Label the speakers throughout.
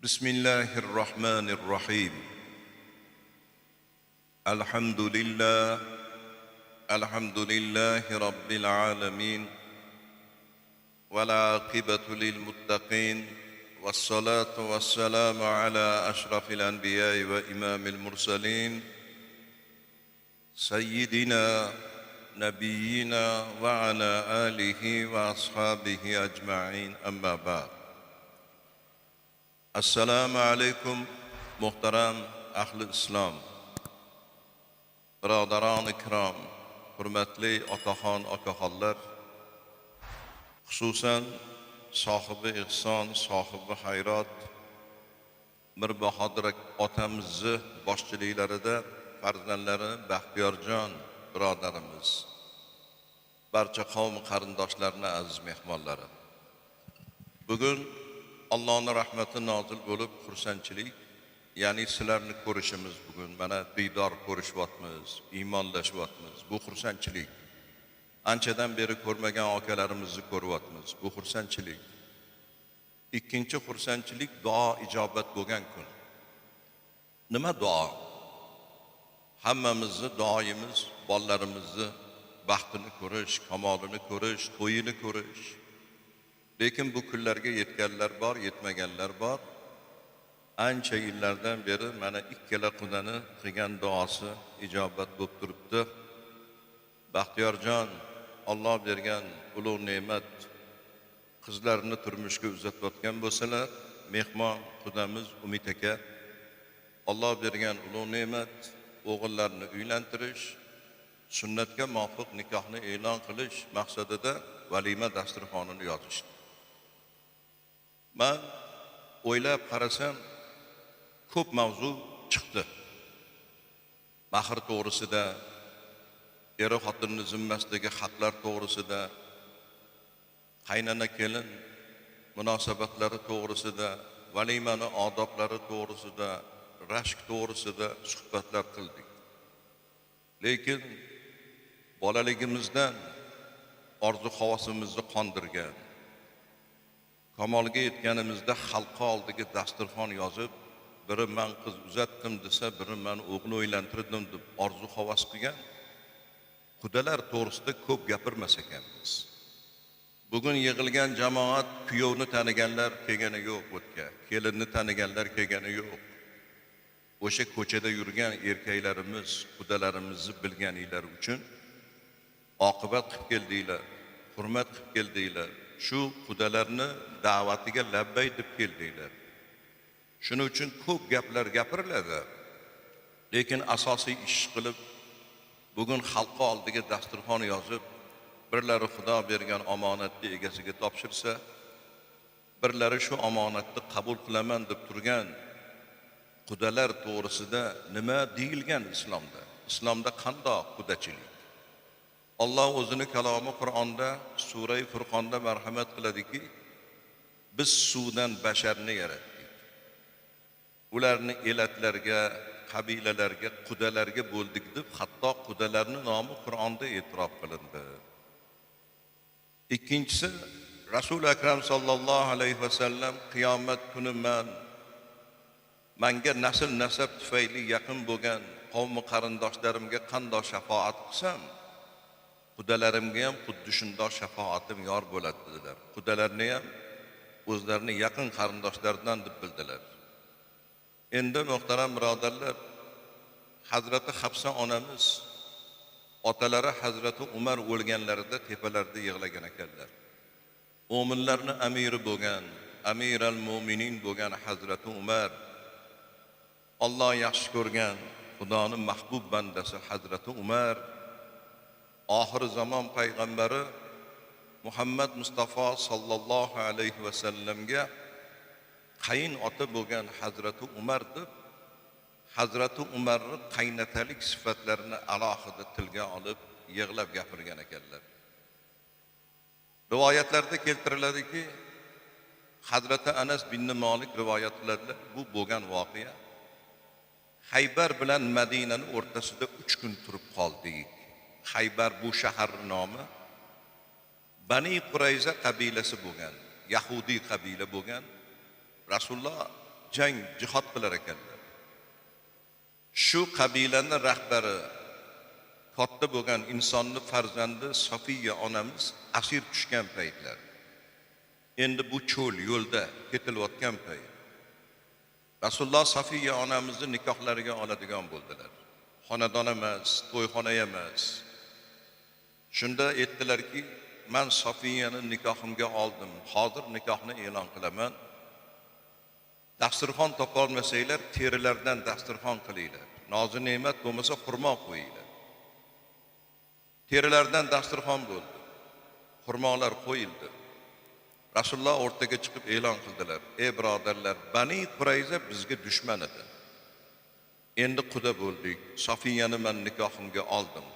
Speaker 1: بسم الله الرحمن الرحيم. الحمد لله، الحمد لله رب العالمين، والعاقبة للمتقين، والصلاة والسلام على أشرف الأنبياء وإمام المرسلين، سيدنا نبينا وعلى آله وأصحابه أجمعين، أما بعد. Assalomu alaykum, muhtaram ahli islom, birodaron ikrom, hurmatli otaxon, okaxonlar, xususan sohibi ehson, sohibi hayrot Mirbahodir otamizni boshchiliklarida farzandlari Baxtiyorjon birodarimiz, barcha qavm qarindoshlarni aziz mehmonlari. Bugun Allohning rahmati nozil bo'lib, xursandchilik, ya'ni sizlarni ko'rishimiz, bugun mana diydor ko'rishyapmiz, iymonlashyapmiz. Bu xursandchilik. Anchadan beri ko'rmagan akalarimizni ko'ryapmiz. Bu xursandchilik. Ikkinchi xursandchilik, duo ijobat bo'lgan kun. Nima duo? Hammamizni duoyimiz bolalarimizni baxtini ko'rish, kamolini ko'rish, to'yini ko'rish. Lekin bu kunlarga yetganlar bor, yetmaganlar bor. Ancha yillardan beri mana ikkala qudani qilgan duosi ijobat bo'lib turibdi. Baxtiyorjon Alloh bergan ulug' ne'mat qizlarini turmushga uzatayotgan bo'lsalar, mehmon qudamiz Umid aka Alloh bergan ulug' ne'mat o'g'illarni uylantirish, sunnatga muvofiq nikohni e'lon qilish maqsadida valima dasturxonini yozishdi. Man o'ylab qarasam, ko'p mavzu chiqdi. Mahr to'g'risida, eri xotinni zimmasidagi haqlar to'g'risida, qaynona kelin munosabatlari to'g'risida, valimani odoblari to'g'risida, rashk to'g'risida suhbatlar qildik. Lekin bolaligimizdan orzu havasimizni qondirgan, kamolga yetganimizda xalqa oldiga dasturxon yozib, biri man qiz uzatdim desa, biri man o'g'il uylantirdim deb orzu havas qilgan qudalar to'g'risida ko'p gapirmas ekanmiz. Bugun yig'ilgan jamoat kuyovni taniganlar kelgani yo'q bu yerga, kelinni taniganlar kelgani yo'q. O'sha ko'chada yurgan erkaklarimiz qudalarimizni bilganinglar uchun oqibat qilib keldinglar, hurmat qilib keldinglar. Shu qudalarni da'vatiga labbay deb keldinglar. Shuning uchun ko'p gaplar gapiriladi. Lekin asosiy ish qilib bugun xalqa oldiga dasturxon yozib, birlari Xudo bergan omonatni egasiga topshirsa, birlari shu omonatni qabul qilaman deb turgan qudalar to'g'risida nima deyilgan islomda? Islomda qandoq qudachilik? Alloh o'zini kalomi Qur'onda, surai Furqonda marhamat qiladiki, biz suvdan basharni yaratdik. Ularni elatlarga, qabilalarga, qudalarga bo'ldik deb hatto qudalarning nomi Qur'onda e'tirof qilindi. Ikkinchisi, Rasul Akram sallallohu alayhi vasallam qiyomat kuni manga nasl nasab tufayli yaqin bo'lgan qavmi qarindoshlarimga qandoq shafoat qilsam, qudalarimga ham xuddi shundoq shafoatim yor bo'ladi dedilar. Qudalarni ham o'zlarini yaqin qarindoshlaridan deb bildilar. Endi muhtaram birodarlar, Hazrati Hafsa onamiz otalari Hazrati Umar o'lganlarida tepalarda yig'lagan ekanlar. Mo'minlarni amiri bo'lgan, amiral mo'minin bo'lgan Hazrati Umar, Alloh yaxshi ko'rgan Xudoning mahbub bandasi Hazrati Umar, oxir zamon payg'ambari Muhammad Mustafa sallallohu alayhi vasallamga qayin ota bo'lgan Hazrati Umar deb Hazrati Umarni qaynatalik sifatlarini alohida tilga olib yig'lab gapirgan ekanlar. Rivoyatlarda keltiriladiki, Hazrati Anas bin Malik rivoyat qiladilar, bu bo'lgan voqea. Haybar bilan Madinaning o'rtasida 3 kun turib qoldik. Haybar bu shaharning nomi. Bani Qurayza qabilasi bo'lgan, Yahudi qabila bo'lgan. Rasululloh jang jihod qilar ekanlar. Shu qabilani rahbari katta bo'lgan insonni farzandi Sofiya onamiz asir tushgan paytlar. Endi bu cho'l yo'lda ketilayotgan payt. Rasululloh Sofiya onamizni nikohlariga oladigan bo'ldilar. Xonadon emas, to'yxona emas. Shunda aytdilarki, men Sofiyani nikohimga oldim. Hozir nikohni e'lon qilaman. Dasturxon topa olmasanglar, terilardan dasturxon qilinglar. Nozi ne'mat bo'lmasa xurmo qo'yinglar. Terilardan dasturxon bo'ldi. Xurmolar qo'yildi. Rasululloh o'rtaga chiqib e'lon qildilar. Ey birodarlar, Bani Qurayza bizga dushman edi. Endi quda bo'ldik. Sofiyani men nikohimga oldim.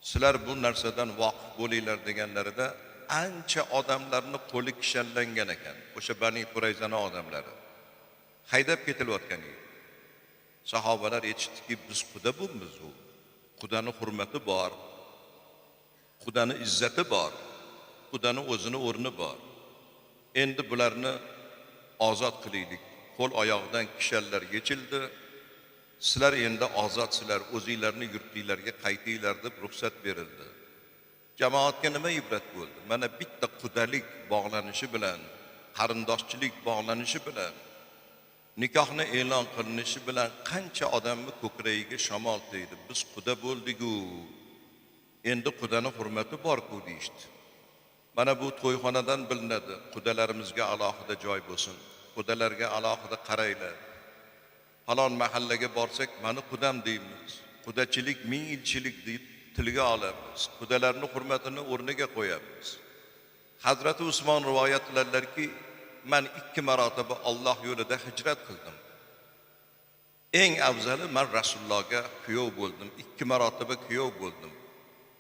Speaker 1: Sizlar bu narsadan voqif bo'linglar deganlarida ancha odamlarni qo'li kishanlangan ekan. O'sha Bani Qurayzani odamlari haydab ketilayotgan edi. Sahobalar aytishdiki, biz quda bo'lmiz u. Qudani hurmati bor. Qudani izzati bor. Qudani o'zini o'rni bor. Endi bularni ozod qilaylik. Qo'l oyog'idan kishanlar yechildi. Sizlar endi ozodsizlar, o'zinglarni yurtinglarga qaytinglar deb ruxsat berildi. Jamoatga nima ibrat bo'ldi? Mana bitta qudalik bog'lanishi bilan, qarindoshchilik bog'lanishi bilan, nikohni e'lon qilinishi bilan qancha odamni ko'kragiga shamol tegdi. Biz quda bo'ldik-u. Endi qudani hurmati bor-ku deyishdi. Mana bu to'yxonadan bilinadi. Qudalarimizga alohida joy bo'lsin. Qudalarga alohida qaranglar. Falon mahallaga borsak, mani qudam deymiz. Qudachilik ming yilchilik deb tilga olamiz. Qudalarning hurmatini o'rniga qo'yamiz. Hazrati Usmon rivoyat qiladilarki, men 2 marotaba Alloh yo'lida hijrat qildim. Eng afzali men Rasulullohga kuyov bo'ldim. 2 marotaba kuyov bo'ldim.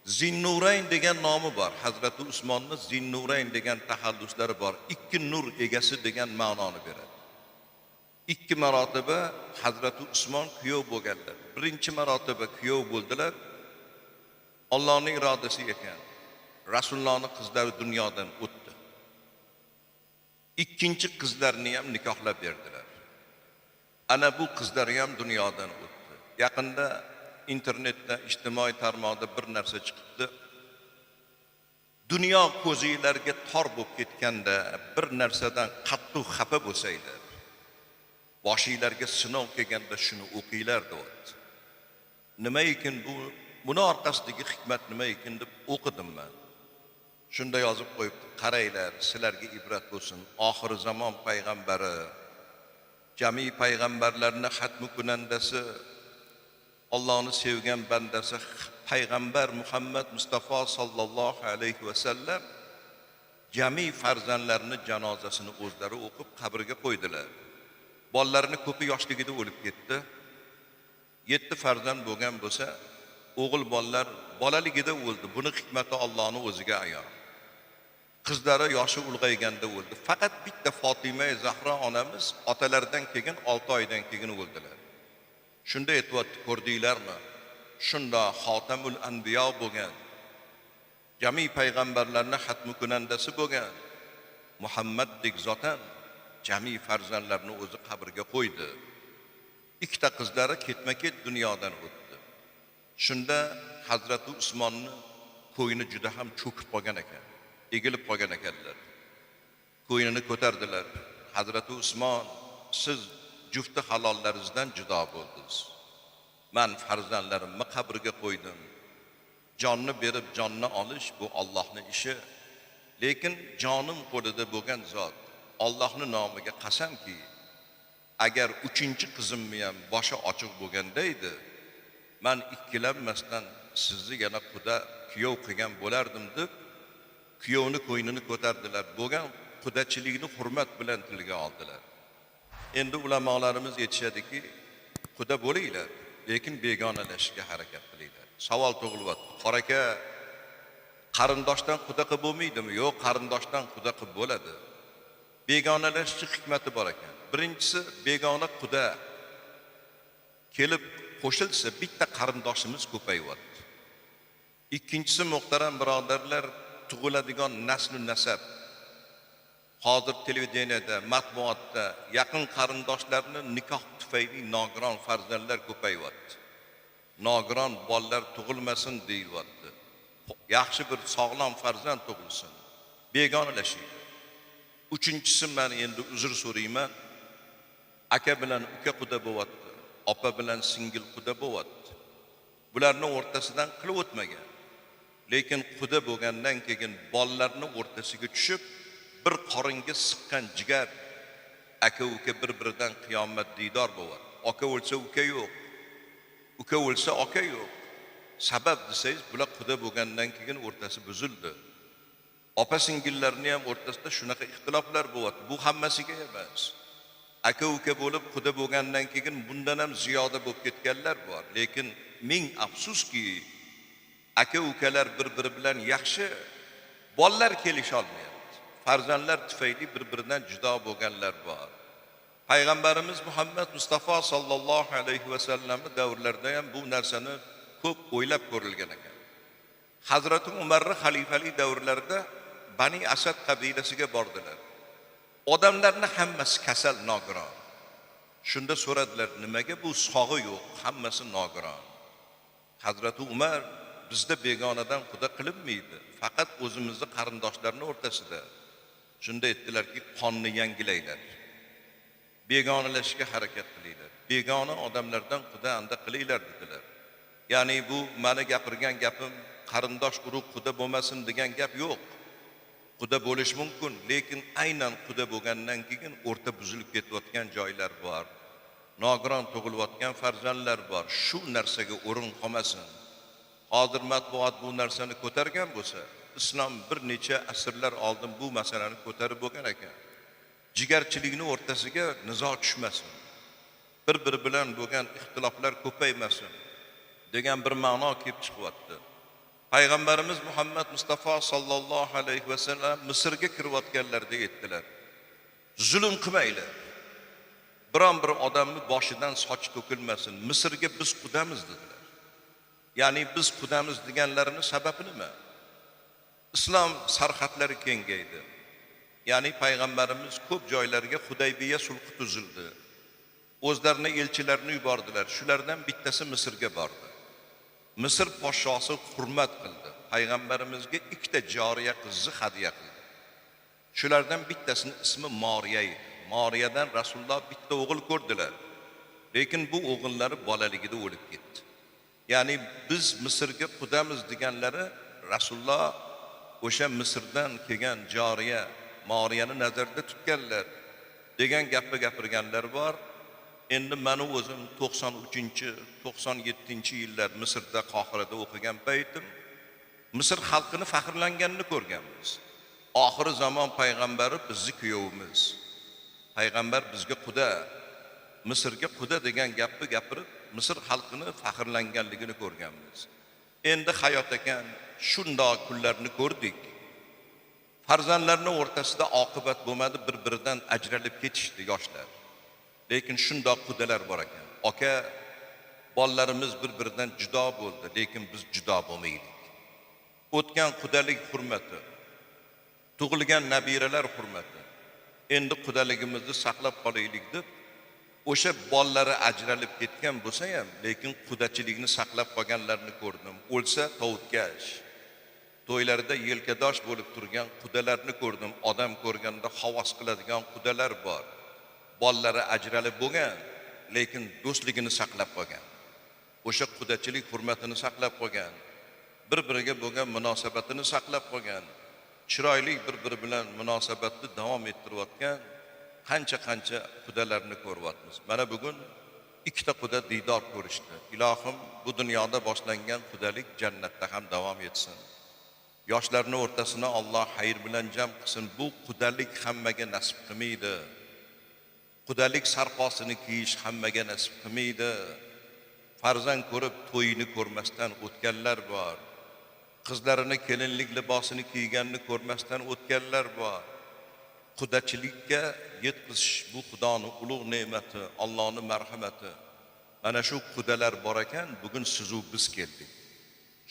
Speaker 1: Zinnurayn degan nomi bor. Hazrati Usmonni Zinnurayn degan taxalluslari bor. 2 nur egasi degan ma'noni beradi. 2 marotaba Hazrati Usmon kuyov bo'lganlar. Birinchi marotaba kuyov bo'ldilar. Allohning irodasi ekan. Rasulullohning qizlari dunyodan o'tdi. Ikkinchi qizlarini ham nikohlab berdilar. Ana bu qizlari ham dunyodan o'tdi. Yaqinda internetda, ijtimoiy tarmoqda bir narsa chiqibdi. Dunyo ko'zinglarga tor bo'lib ketganda bir narsadan qattiq xafa bo'lsanglar, boshinglarga sinov kelganda shuni o'qinglar deyapti. Nima ekan bu? Buni orqasidagi hikmat nima ekan deb o'qidim men. Shunda yozib qo'yibdi, qaranglar, sizlarga ibrat bo'lsin. Oxir zamon payg'ambari, jami payg'ambarlarning xatmi kunandasi, Allohni sevgan bandasi payg'ambar Muhammad Mustafa sallallohu alayhi va sallam jami farzandlarini janozasini o'zlari o'qib qabrga qo'ydilar. Bolalarini ko'pi yoshligida o'lib ketdi. 7 farzand bo'lgan bo'lsa, o'g'il bolalar bolaligida o'ldi. Buni hikmati Allohning o'ziga ayon. Qizlari yoshi ulg'ayganda o'ldi. Faqat bitta Fatima Zahra onamiz otalaridan keyin 6 oydan keyin o'ldilar. Shunda aytyapti, ko'rdinglarmi? Shunda Xotamul Anbiyo bo'lgan, jami payg'ambarlarning xatmi kunandasi bo'lgan Muhammaddek zotan jami farzandlarini o'zi qabrga qo'ydi. 2 qizlari ketma-ket dunyodan o'tdi. Shunda Hazrati Usmonni ko'yni juda ham cho'kib qolgan ekan, egilib qolgan ekanlar. Ko'ynini ko'tardilar. Hazrati Usmon, siz jufti halollaringizdan judo bo'ldingiz. Men farzandlarimni qabrga qo'ydim. Jonni berib jonni olish bu Allohning ishi. Lekin jonim qo'lida bo'lgan zot Allohning nomiga qasamki, agar 3-chi qizimni ham boshi ochiq bo'lganda edi, men ikkilanmasdan sizni yana quda kuyov qilgan bo'lardim deb kuyovni ko'ynini ko'tardilar. Bo'lgan qudachilikni hurmat bilan tilga oldilar. Endi ulamolarimiz aytishadiki, quda bo'linglar, lekin begonalashishga harakat qilinglar. Savol tug'ilyapti. Qora aka, qarindoshdan quda qilib bo'lmaydimi? Yo'q, qarindoshdan quda qilib bo'ladi. Begonalashishning hikmati bor ekan. Birinchisi, begona quda kelib qo'shilsa bitta qarindoshimiz ko'payyapti. Ikkinchisi, muhtaram birodarlar, tug'iladigan nasl nasab. Hozir televideniyada, matbuotda yaqin qarindoshlarni nikoh tufayli nogiron farzandlar ko'payyapti. Nogiron bolalar tug'ilmasin deyilyapti. Yaxshi bir sog'lom farzand tug'ilsin. Begonalashinglar. Uchinchisi, men endi uzr so'rayman. Aka bilan uka quda bo'lyapti, opa bilan singil quda bo'lyapti. Bularning o'rtasidan qilib o'tmagan. Lekin quda bo'lgandan keyin bolalarning o'rtasiga tushib, bir qoringa siqqan jigar aka uka bir-biridan qiyomat diydor bo'lyapti. Aka o'lsa uka yo'q, uka o'lsa aka yo'q. Sabab desangiz, bular quda bo'lgandan keyin o'rtasi buzildi. Opa singillarni ham o'rtasida shunaqa ixtiloflar bo'lyapti. Bu hammasiga emas. Aka uka bo'lib quda bo'lgandan keyin bundan ham ziyoda bo'lib ketganlar bor. Lekin ming afsuski, aka ukalar bir-biri bilan yaxshi, bolalar kelisha olmayapti. Farzandlar tufayli bir-biridan judo bo'lganlar bor. Payg'ambarimiz Muhammad Mustafa sallallohu alayhi va sallamning davrlarida ham bu narsani ko'p o'ylab ko'rilgan ekan. Hazrati Umarning xalifalik davrlarida Bani Asad qabilasiga bordilar. Odamlarning hammasi kasal, nogiron. Shunda so'radilar, nimaga bu sog'i yo'q, hammasi nogiron? Hazrati Umar, bizda begonadan quda qilinmaydi, faqat o'zimizni qarindoshlarning o'rtasida. Shunda aytdilarki, qonni yangilanglar. Begonalashishga harakat qilinglar. Begona odamlardan quda anda qilinglar dedilar. Ya'ni bu meni gapirgan gapim qarindosh urug' quda bo'lmasin degan gap yo'q. Quda bo'lish mumkin, lekin aynan quda bo'lgandan keyin o'rta buzilib ketayotgan joylar bor. Nogiron tug'ilayotgan farzandlar bor. Shu narsaga o'rin qolmasin. Hozir matbuot bu narsani ko'targan bo'lsa, islom bir necha asrlar oldin bu masalani ko'tarib bo'lgan ekan. Jigarchilikni o'rtasiga nizo tushmasin. Bir-biri bilan bo'lgan ixtiloflar ko'paymasin degan bir ma'no kelib chiqyapti. Payg'ambarimiz Muhammad Mustafa sallallohu alayhi va sallam Misrga kirayotganlarida aytdilar. Zulm qilmanglar. Biron bir odamning boshidan soch to'kilmasin. Misrga biz qudamiz dedilar. Ya'ni biz qudamiz deganlarini sababi nima? Islom sarhadlari kengaydi. Ya'ni payg'ambarimiz ko'p joylarga Hudaybiya sulhi tuzildi. O'zlarini elchilarini yubordilar. Shulardan bittasi Misrga bordi. Misr podshosi hurmat qildi. Payg'ambarimizga ikkita joriya qizni hadya qildi. Shulardan bittasini ismi Moriya edi. Moriyadan Rasululloh bitta o'g'il ko'rdilar. Lekin bu o'g'illari bolaligida o'lib ketdi. Ya'ni biz Misrga qudamiz deganlari Rasululloh o'sha Misrdan kelgan joriya Moriyani nazarda tutganlar degan gapni gapirganlar bor. Endi meni o'zim 93, 97 yillar Misrda, Qohirada o'qigan paytim Misr xalqini faxrlanganini ko'rganmiz. Oxiri zamon payg'ambari bizni kuyovimiz. Payg'ambar bizga quda, Misrga quda degan gapni gapirib, Misr xalqini faxrlanganligini ko'rganmiz. Endi hayot ekan, shundoq kunlarni ko'rdik. Farzandlarning o'rtasida oqibat bo'lmadi, bir-biridan ajralib ketishdi yoshlar. Lekin shundoq qudalar bor ekan. Aka, bolalarimiz bir-biridan judo bo'ldi, lekin biz judo bo'lmaylik. O'tgan qudalik hurmati, tug'ilgan nabiralar hurmati. Endi qudaligimizni saqlab qolaylik deb o'sha bolalari ajralib ketgan bo'lsa ham, lekin qudachilikni saqlab qolganlarni ko'rdim. O'lsa tovutkash, to'ylarda yelkadosh bo'lib turgan qudalarni ko'rdim. Odam ko'rganda havas qiladigan qudalar bor. Bolalari ajralib bo'lgan, lekin do'stligini saqlab qolgan. O'sha qudachilik hurmatini saqlab qolgan. Bir-biriga bo'lgan munosabatini saqlab qolgan. Chiroyli bir-biri bilan munosabatni davom ettirayotgan qancha-qancha qudalarni ko'ryapmiz. Mana bugun ikkita quda diydor ko'rishdi. Ilohim, bu dunyoda boshlangan qudalik jannatda ham davom etsin. Yoshlarning o'rtasini Alloh xayr bilan jam qilsin. Bu qudalik hammaga nasib qilmaydi. Qudalik sarposini kiyish hammaga nasib qilmaydi. Farzand ko'rib to'yini ko'rmasdan o'tganlar bor. Qizlarini kelinlik libosini kiyganini ko'rmasdan o'tganlar bor. Qudachilikka yetkazish bu Xudoning ulug' ne'mati, Allohning marhamati. Mana shu qudalar bor ekan, bugun sizu biz keldik.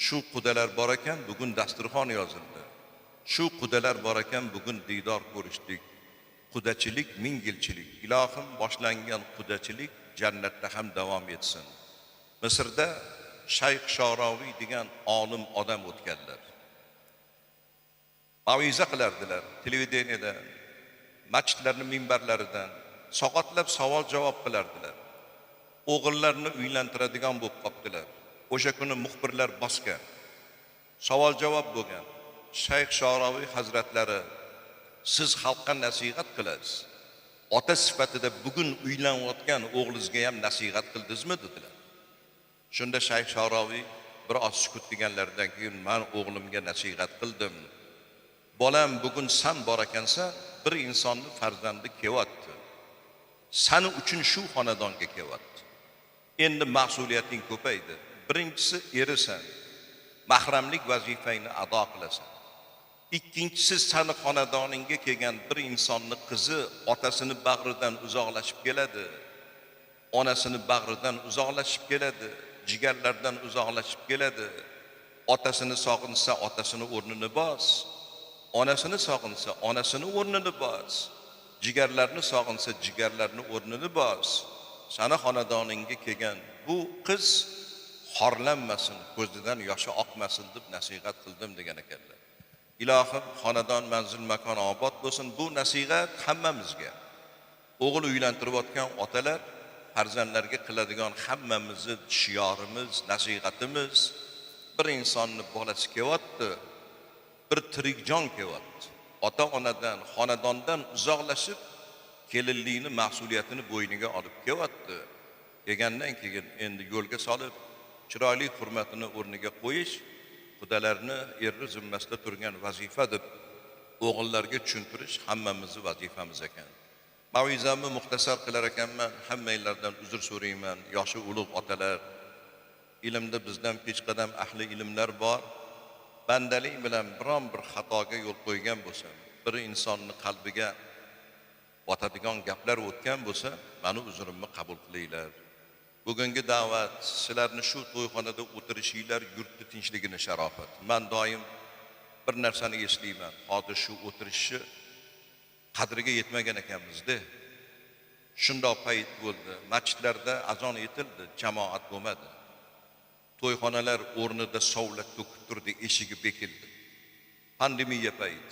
Speaker 1: Shu qudalar bor ekan, bugun dasturxon yozildi. Shu qudalar bor ekan, bugun diydor ko'rishdik. Qudachilik ming yilchilik. Ilohim, boshlangan qudachilik jannatda ham davom etsin. Misrda Shayx Shoroviy degan olim odam o'tganlar. Mauiza qilardilar televideniyada, masjidlarning minbarlaridan, soatlab savol javob qilardilar. O'g'illarni uylantiradigan bo'lib qopdilar. O'sha kuni muxbirlar bosgan. Savol javob bo'lgan. Shayx Shoroviy hazratlari, siz xalqqa nasihat qilasiz. Ota sifatida bugun uylanayotgan o'g'lingizga ham nasihat qildingizmi dedilar. Shunda Shayx Shoroviy bir oz sukut qilganlaridan keyin, men o'g'limga nasihat qildim. Bolam, bugun san bor ekansan, bir insonni farzandi kelyapti. Sani uchun shu xonadonga kelyapti. Endi mas'uliyating ko'paydi. Birinchisi erisan, mahramlik vazifangni ado qilasan. Ikkinchisi, sani xonadoningga kelgan bir insonni qizi otasini bag'ridan uzoqlashib keladi, onasini bag'ridan uzoqlashib keladi, jigarlardan uzoqlashib keladi. Otasini sog'insa otasini o'rnini bos, onasini sog'insa onasini o'rnini bos, jigarlarni sog'insa jigarlarni o'rnini bos. Sani xonadoningga kelgan bu qiz xorlanmasin, ko'zidan yoshi oqmasin deb nasihat qildim degan ekanlar. Ilohim, xonadon, manzil, makon obod bo'lsin. Bu nasihat hammamizga. O'g'il uylantirayotgan otalar farzandlarga qiladigan hammamizni shiorimiz, nasihatimiz, bir insonni bolasi kelyapti, bir tirik jon kelyapti. Ota-onadan, xonadondan uzoqlashib, kelinlikni mas'uliyatini bo'yniga olib kelyapti. Kelgandan keyin endi yo'lga solib, chiroyli hurmatini o'rniga qo'yish xudalarni erri zimmasida turgan vazifa deb o'g'illarga tushuntirish hammamizni vazifamiz ekan. Mavizamni muxtasar qilar ekanman, hammanglardan uzr so'rayman. Yoshi ulug' otalar, ilmda bizdan peshqadam ahli ilmlar bor. Bandalik bilan biron bir xatoga yo'l qo'ygan bo'lsam, bir insonni qalbiga botadigan gaplar o'tgan bo'lsa, meni uzrimni qabul qilinglar. Bugungi da'vat, sizlarni shu to'yxonada o'tirishinglar yurtni tinchligini sharofat. Men doim bir narsani eslayman. Hozir shu o'tirishni qadriga yetmagan ekanmiz-da. Shundoq payt bo'ldi. Masjidlarda azon etildi, jamoat bo'lmadi. To'yxonalar o'rnida sovlat to'kib turdi, eshigi bekildi. Pandemiya payt.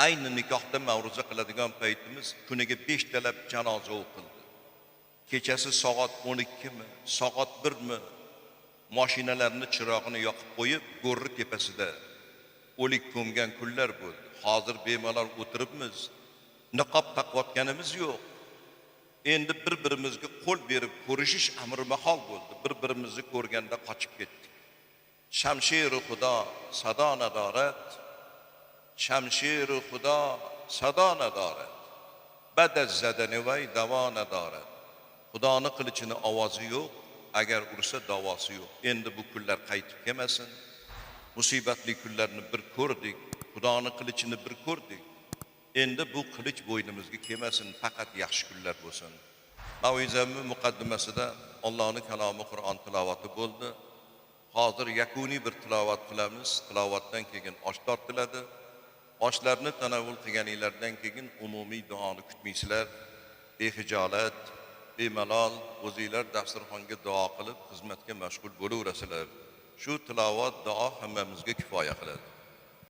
Speaker 1: Ayni nikohda ma'ruza qiladigan paytimiz kuniga 5 talab janoza o'qildi. Kechasi soat 12 mi, soat 1 mi mashinalarni chirog'ini yoqib qo'yib, go'rri tepasida o'lik ko'mgan kunlar bo'ldi. Hozir bemalol o'tiribmiz, niqob taqayotganimiz yo'q. Endi bir-birimizga qo'l berib ko'rishish amri mahol bo'ldi. Bir-birimizni ko'rganda qochib ketdik. Shamshiru Xudo sado nadorat, Shamshiru Xudo sado nadorat. Badaz zadani vay davo nadorat. Xudoni qilichini ovozi yo'q, agar ursa davosi yo'q. Endi bu kunlar qaytib kelmasin. Musibatli kunlarni bir ko'rdik, Xudoni qilichini bir ko'rdik. Endi bu qilich bo'ynimizga kelmasin, faqat yaxshi kunlar bo'lsin. Mavizamning muqaddimasida Allohning kalomi Qur'on tilovati bo'ldi. Hozir yakuniy bir tilovat qilamiz. Tilovatdan keyin osh tortiladi. Oshlarni tanovul qilganinglardan keyin umumiy duoni kutmaysizlar. Behijolat, bemalol o'zinglar dasturxonga duo qilib xizmatga mashg'ul bo'laverasizlar. Shu tilovat, duo hammamizga kifoya qiladi.